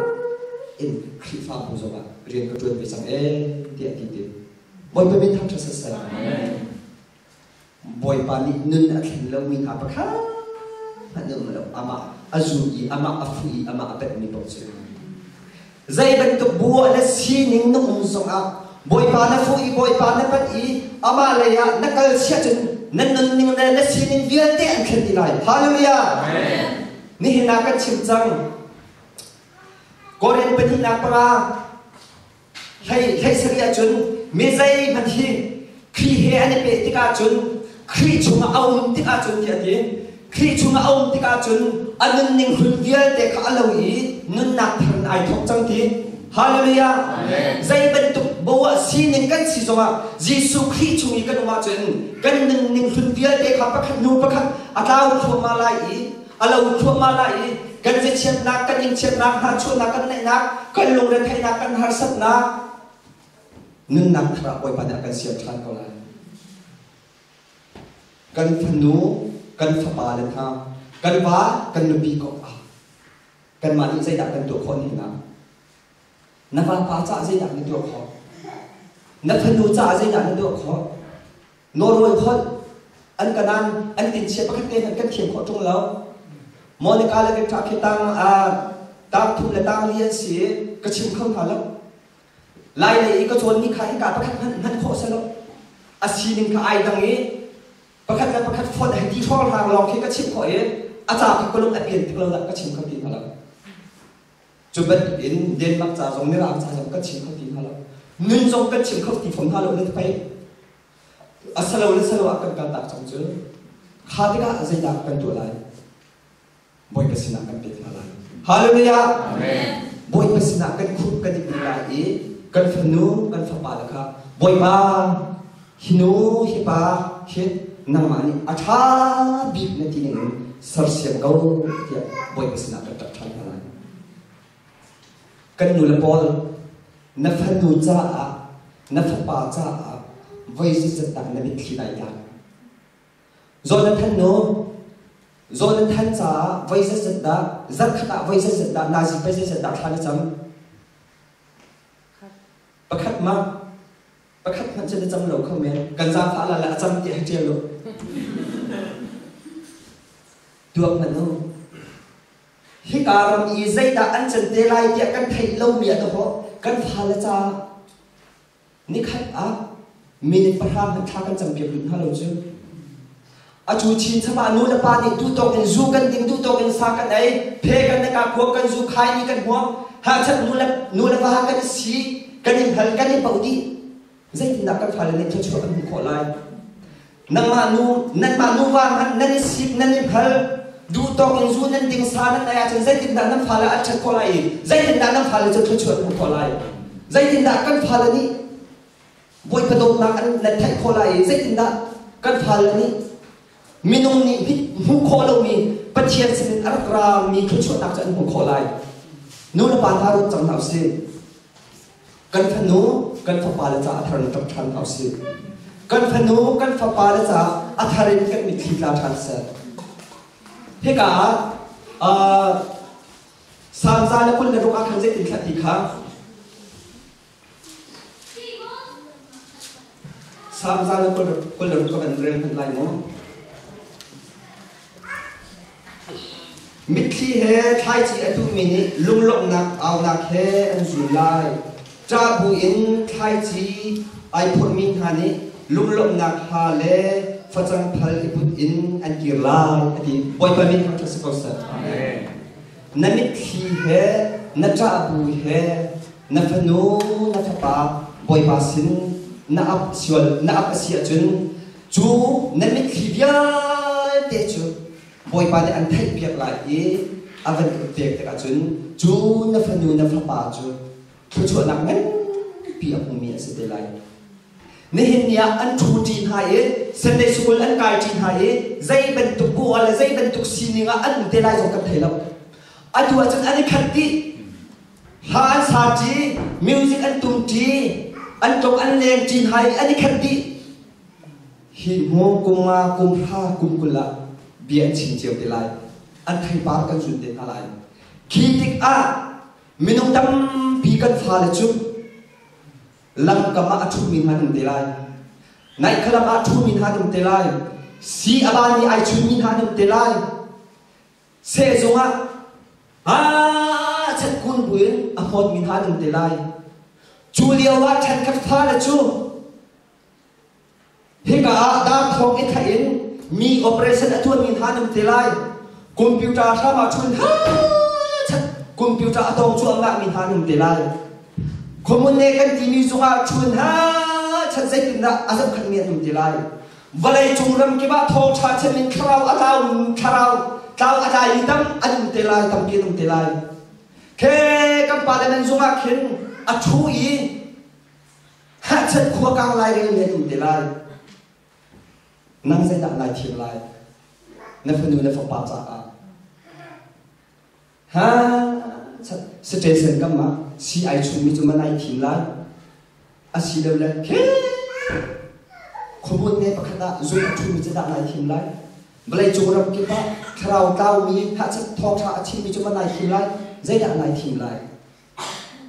in Khrihfabu zongah rian ka ṭuan ve cang ee tiah ti ti. Bawipa min thangṭhat siseh. Bawipa nih nun a thlen lomi hna pakhat hmanh an um lo. Amah a zum i amah a fuh i amah a penhmi paoh cu. Zei bantuk bu ah na sining na um zongah Bawipa na fuh i Bawipa na panh i amah lei ah na kal siah cun na nunning le na sining vialte an thlen ti lai. Hallelujah! Nihin ah kan chim cang. Korin pahnihnak panga Hlei sarih ahcun mi zeihmanh hi Khrih he an i peh tikah cun Khrih chungah a um tikah cun tiah a ti. Khrih chungah a um tikah cun a nunning hlun vialte kha a lo i nunnak thar in ai thawk cang ti. Hallelujah! Zei bantuk bo ah sining kan si zongah Jesuh Khrih chung i kan um ahcun kan nunning hlun vialte kha pakhat hnu pakhat a tlau thluahmah lai i a lo thluahmah lai i kan ziachiatnak, kan ingchiatnak, hnahchuahnak, kan naihnak, kan lungretheihnak, kan harsatnak nunnak thar ah Bawipa nih a kan siam ṭhan ko lai. Kan fanu, kan fapa le hna, kan va, kan nupi kong ah kanmah nih zeidah kan tuah khawh ni hna? Na vapa caah zeidah na tuah khawh? Na fanu caah zeidah na tuah khawh? Norway holh an kanan an tinchia pakhat te hmanh kan thiam khawh ṭung lo. Monica le Victor khi tang tang thum le tang li an si i ka chim kho hna lo. Lai lei i ka cawnmi kha hika pakhat hmanh hman khawh si lo. A sining kha ai dang i pakhat le pakhat fonh hei ti hrawng lawng khi ka chim khawh i a ca kha ka lung a pian tik lo dah ka chim kho ti hna lo. Cu bantukin Denmark ca zong Mirang ca zong kan chim kho ti hna lo. Nun zong kan chim kho ti fawn hna lo na pei. A salo le salo ah kan kaltak cang cu. Kha tikah zeidah kan tuah lai? Bawipa sinah kan pek hna lai. Hallelujah! Amen. Bawipa sinah kan khup kan i bil lai i kan fanu kan fapa le kha Bawipa hi nu hi pa hi nangmah nih a ṭha bik na ti ning in sersiam ko tiah Bawipa sinah kan ṭap ṭhan hna lai. Kan nu le pawl na fanu caah na fapa caah voi zeizat dah na mitthli dai tlak. Jonathan nu Jonathan caah voi zeizat dah zarkhat ah voi zeizat dah nazi voi zeizat dah thla na cam? Pakhat ma Pakhat hmanh cu na cam lo kho men. Kan zaangfah la le a cam tiah ṭial u. Tuak hmanh u. Hika ram i zeidah an can te lai tiah kan theih lomi ah dawh kan fale caah nikhat ah minute pahra hmanh thla kan campiak rih hna lo cu. Atu chinchap ah nu le pa nih duhtawk in zu kan ding, duhtawk in sa kan ei, phe kan na ka khua kan zu khai ni kan huam, ha chat nu le nu le va kan si, kan in hal kan in poh dih. Zeitindah kan fale nih thluachuah kan hmuh khawh lai? Nangmah nu, nanmah nuva hmanh nan i sik, nan i hal, duhtawk in zu nan ding sa nan ei ahcun zeitindah nan fale an ṭhat khawh lai i zeitindah nan fale cu thluachuah an hmuh khawh lai? Zeitindah kan fale nih Bawipa dawtnak an nan theih khawh lai i zeitindah kan fale nih minung nih hmuh khawh lomi Pathian sinin a rak rami thluachuahnak cu an hmuh khawh lai. Nu le pa hna ruat cang hna usih. Kan fanu, kan fapa le ca a thar in ṭap ṭhan hna usih. Kan fanu, kan fapa le ca a thar in kan mitthli tla ṭhan seh. Hika ah Salm 126 ah khan zeitin thla ti kha Salm 126 ka van rel hmanh lai maw? Mitthli he thlaici a tuhmi nih lunglawmhnak aunak he an zul lai. Ṭah buin thlaici ai phorhmi hna nih lunglawmhnak hla le facang phal i put in an kir lai a ti. Bawipa min thangṭhat si ko seh. Na mitthli he na ṭah bu he na fanu na fapa Bawipa sin na ap sual na ap a si ahcun cu na mitthli vialte cu Bawipa nih an theihpiak lai i a van in pek tikah cun cu na fanu na fapa cu thluachuahnak nganpi a hmumi a si te lai. Nihin ni ah an ṭhu ṭi hna i Sunday school an kai ṭi hna i zei bantuk bu le zei bantuk sining ah an um te lai zong kan thei lo. Atu ahcun an i khat dih. Hla an sa ṭi, music an tum ṭi. An tlok an leng ṭin hai an i khat dih. Hi hmu kum nga kum hra kum 20 ah bia an chim cio te lai. An theipar kan zun te hna lai. Khi tikah minung tampi kan fale cu lamkam ah a ṭhumi hna an um te lai. Naihkhalam ah a ṭhumi hna an um te lai. Si a van i ai chunmi hna an um te lai. Sehzung ah aa chat kun buin a hmawtmi hna an um te lai. Cu lio ah ṭhenkhat fale cu hika ah darthawng i thaih in mi operation a tuahmi hna an um te lai. Computer hram ah chun ha chat computer a tawng cuahmah mi hna an um te lai. Khuamun ne kan timi zungah chun ha chat zeitindah a zohkhenhmi an um te lai. Vawleicung ramkip ah thawngṭha chim in thlarau a tlau thlarau tlau a tlai mi tam an um te lai, tampi an um te lai. Khe kan parliament zung ah khin a ṭhu i hahchet khua kang lai rel mi an um te lai. Nang zeidah nai thim lai? Na fanu na fapa caah. Ha station kam ah si ai chungmi cu man ai thim lai. Asilole khi khuamun ne pakhat ah zung a ṭhumi cu dah nai thim lai. Vawleicung ram kip ah thlarau tlaumi hahchat thawngṭha a chimmi cu man nai thim lai. Zeidah nai thim lai?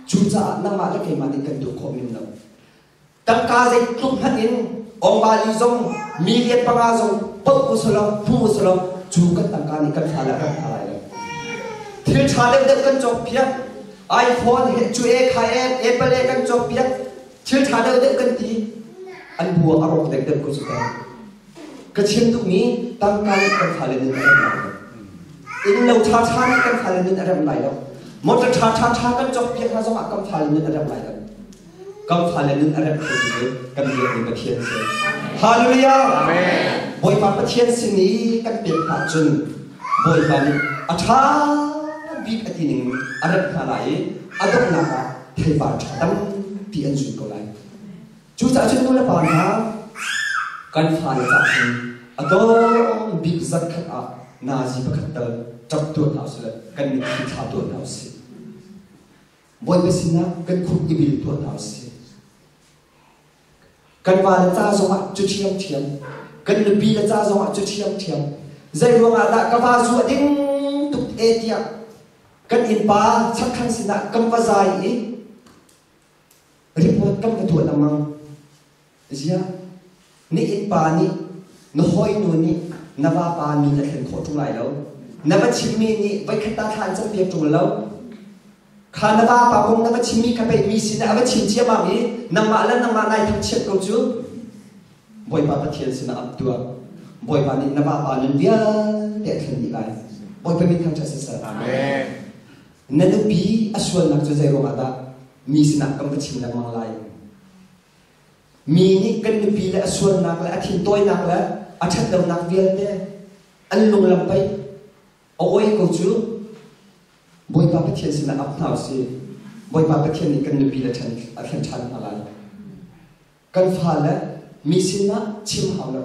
Cucaah nangmah le keimah nih kan duh khawh men lo. Tangka zeitluk hmanh in Ongbali zong million panga zong poh usulaw hmu usulaw cu kan tangka nih kan fale a kan hna lai lo. Thil ṭha deuhdeuh kan cawk piak iPhone he cu e kha e Apple e kan cawk piak thil ṭha deuhdeuh kan ti an bu a rawk deuhdeuh ko cu ta. Ka chim duhmi tangka nih kan fale nun a rem lai lo. Inn lo ṭha ṭha nih kan fale nun a rem lai lo. Motor ṭha ṭha ṭha kan cawk piak hna zongah kan fale nun a rem lai lo. Kan fale nun a remh khotu cu kan biakmi Pathian si. Hallelujah! Amen. Bawipa Pathian sin i kan pek hna cun Bawipa nih a ṭha bik a ti ning a remh hna lai i a donghnak ah theipar ṭha tampi an zun ko lai. Cucaah cun nu le pa hna kan fale cah cun a tlawm bik zarhkhat ah nazi pakhat tal ṭap tuah hna usih le kan mitthli thla tuah hna usih. Bawipa sinah kan khup i bil tuah hna usih. Kan va le ca zongah cu ṭhiamṭhiam, kan nupi le ca zongah cu ṭhiamṭhiam. Zei ruangah dah ka va zu a ding tuk e tiah kan innpa chakthlang sinah kan va zai i report kan va tuah lengmang. Ziah na innpa nih na hawinu nih na vapa min a thlen khawh ṭung lai lo. Na va chimmi nih voikhat ta thla an campiak ṭung lo. Kha na vapa kong na va chimmi kha pei mi sinah a va chim ciammam i nangmah le nangmah nai thangchiat ko cu. Bawipa Pathian sinah ap tuah. Bawipa nih na vapa nun vialte a thlen dih lai. Bawipa min thangṭhat siseh. Amen. Na nupi a sualnak cu zei ruangah dah mi sinah kan va chim lengmang lai? Mi nih kan nupi le a sualnak le a thintawinak le a ṭhatlonak vialte an lunglam pei a oi ko cu Bawipa Pathian sinah ap hna usih. Bawipa Pathian nih kan nupi le ṭhen a thlen ṭhan hna lai. Kan fale mi sinah chim hau lo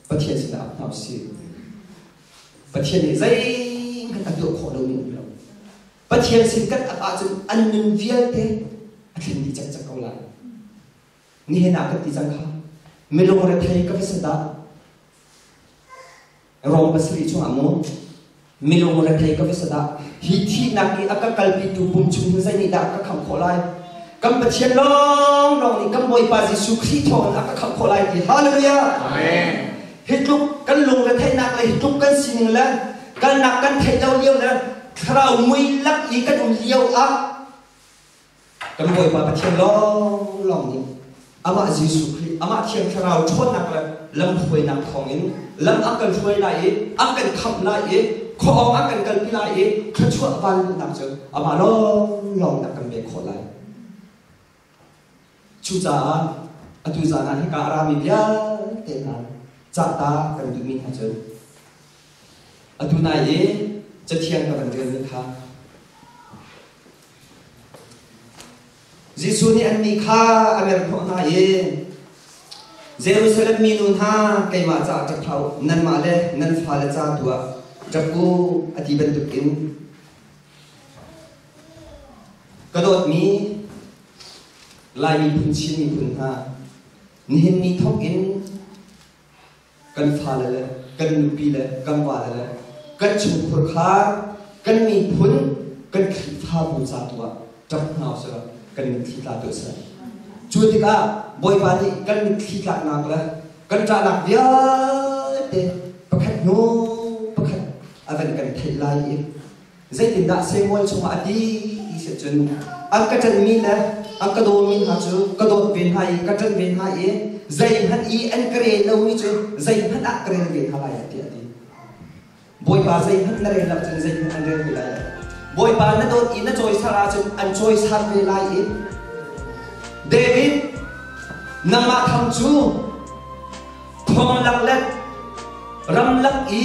Pathian sinah ap hna usih. Pathian nih zeihmanh a tuah khawh lomi um lo. Pathian sin kan ap ahcun an nun vialte a thlen dih cekcek ko lai. Nihin ah kan ti cang kha. Milung rethei ka va si dah. Rom pasarih chungah mu milung rethei ka va si dah. Hi thihnak i a ka kalpitu pum chung hin zei nih dah a ka khamh khawh lai? Kan Pathian lawnglawng nih kan Bawipa Jesuh Khrih thawngin a ka khamh khawh lai ti. Hallelujah! Amen. Hi tluk kan lung retheihnak le hi tluk kan sining le kalnak kan theih lo lio le thlarau mui lak i kan um lio ah Kan Bawipa Pathian lawnglawng nih amah Jesuh Khrih, amah Thiang Thlarau ṭhawnnak le lamhruainak thawngin lam a kan hruai lai i a kan khamh lai i khuaawng a kan kalpi lai i thluachuah vanluhnak cu amah lawnglawng nih a kan pek khawh lai. Cucaah atu zan ah hika a rami vialte hna cahta kan duhmi hna cu atu nai i Cathiang ka van relmi kha Jesuh nih annih kha a merhnawh hna i Jerusalem minu hna keimah caah ṭap hlah u, nanmah le nan fale ca tu ah ṭap u a ti bantukin ka dawtmi. Lai miphun, Chin miphun hna, nihin ni thawk in kan fale le kan nupi le kan vale le kan chungkhur kha kan miphun, kan Khrihfabu ca tu ah ṭap hna usih kan mitthli tla tuah seh. Cu tikah Bawipa nih kan mitthli tlaknak le kan ṭahnak vialte pakhat hnu pakhat a van kan theih lai i zeitindah Samuel chungah a ti ti si cun an ka ṭanmi le an ka dawmi hna cu ka dawt ve hna i ka ṭan ve hna i zeihmanh i an ka rel lomi cu zeihmanh ah ka rel ve hna lai tiah a ti. Bawipa zeihmanh na rel lo cun zeihmanh an rel ve lai lo. Bawipa na dawt i na cawisar ahcun an cawisar ve lai i David nangmah tham cu thonglak le ramlak i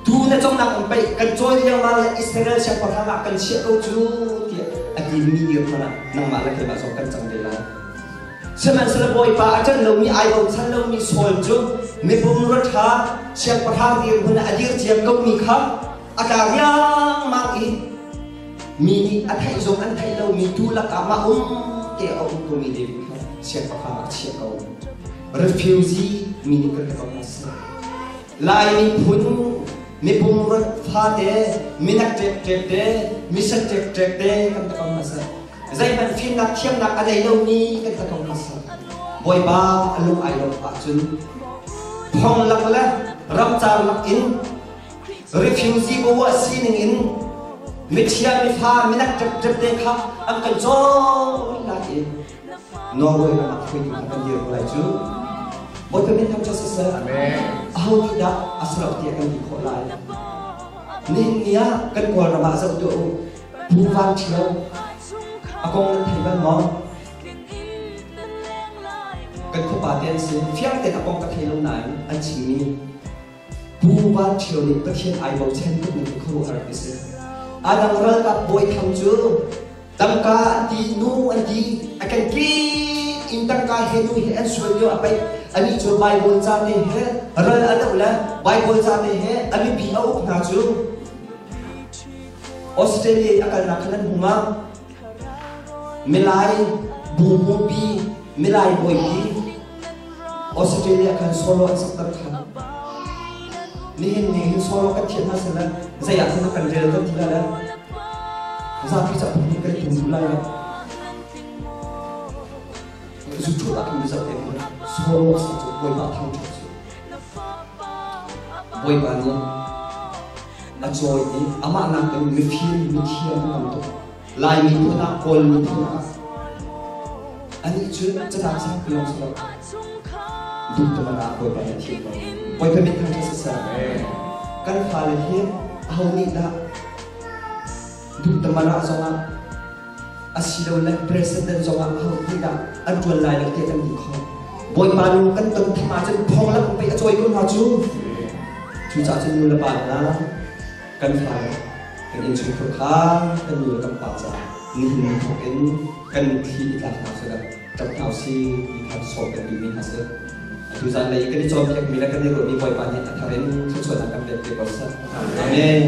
tuu na congnak in pei kan cawi riangmang le Israel siangpahrang ah kan chiah ko cu tiah a timi dirhmun ah nangmah le keimah zong kan cang ve lai. Sihmanhsehlaw Bawipa a ṭan lomi ai bochan lomi Saul cu mipum ṭha siangpahrang dirhmun ah a dir cia komi kha a tla riangmang i mi nih a theih zong an theih lomi tuu lakah mah um te a um komi David kha siangpahrang ah a chiah ko. Refugee mi nih kan ko hna seh. Lai miphun mipum fate minak ṭekṭek te misen ṭekṭek te kan ta ko hna seh. Zeihmanh fimnak thiamnak a nei lomi kan ta ko hna seh. Bawipa a lung ai lawmh ahcun thonglak le ramcar lak in refugee bawa sining in miṭhia mifa minak ṭepṭep te kha an kan cawn lai i Norway ram ah hruaitu hna kan dir ko lai cu. Bawipa min thangṭhat siseh. Aho nih dah a si lo tiah kan ti khawh lai? Nihin ni ah kan Kawlram ah zoh tuah u. Pu Van Ṭhio a kong nan thei bal maw? Kan khuapa te an si. Fiang tein a kong ka thei lo nain an chimmi Pu Van Ṭhio nih Pathian ai bochan tuk ning khuaruahhar ti si. Adang ralkap bawi tham cu tangka an ti, nu an ti, a kan kip in tangka he nu he an sual lio a paih. Anih cu Bible ca te he ral a doh le Bible ca te he a mipi a uk hna cu Australia i a kalnak khan an hmu ma? Milai buhmupi, milai bawipi Australia khan solo an sakter khan. Nihin ni hin solo kan thiam hna sila zei ah cun kan rel kan ti la le zapi ca phung kan tum duh lai le zu thu ah khin zoh te solo sak cu bawipa thang ṭhat cu Bawipa nih a cawi i amah nakin mifim mithiam an tam tuk. Lai miphun ah Kawl miphun ah anih cu catang sangpi lawng si lo duhtuman ah Bawipa nih a thim ko. Bawipa min thangṭhat siseh. Kan fale hi aho nih dah duhtaman ah zongah asilole president zongah aho nih dah an ṭuan lai lo tiah kan ti khawh. Bawipa nu kan ton tham ahcun thong lak pei a cawi ko hna cu. Cucaah cun nu le pa hna kan fale kan innchungkhar kha kan nu le kan pa caah nihin ni thawk in kan thli i tlak hna seh ṭap hna usih ti kha sawm kan duhmi hna si. Atu zanlei kan i cawnpiakmi le kan i ruahmi Bawipa nih a thar in thluachuahnak kan pek te ko seh. Amen.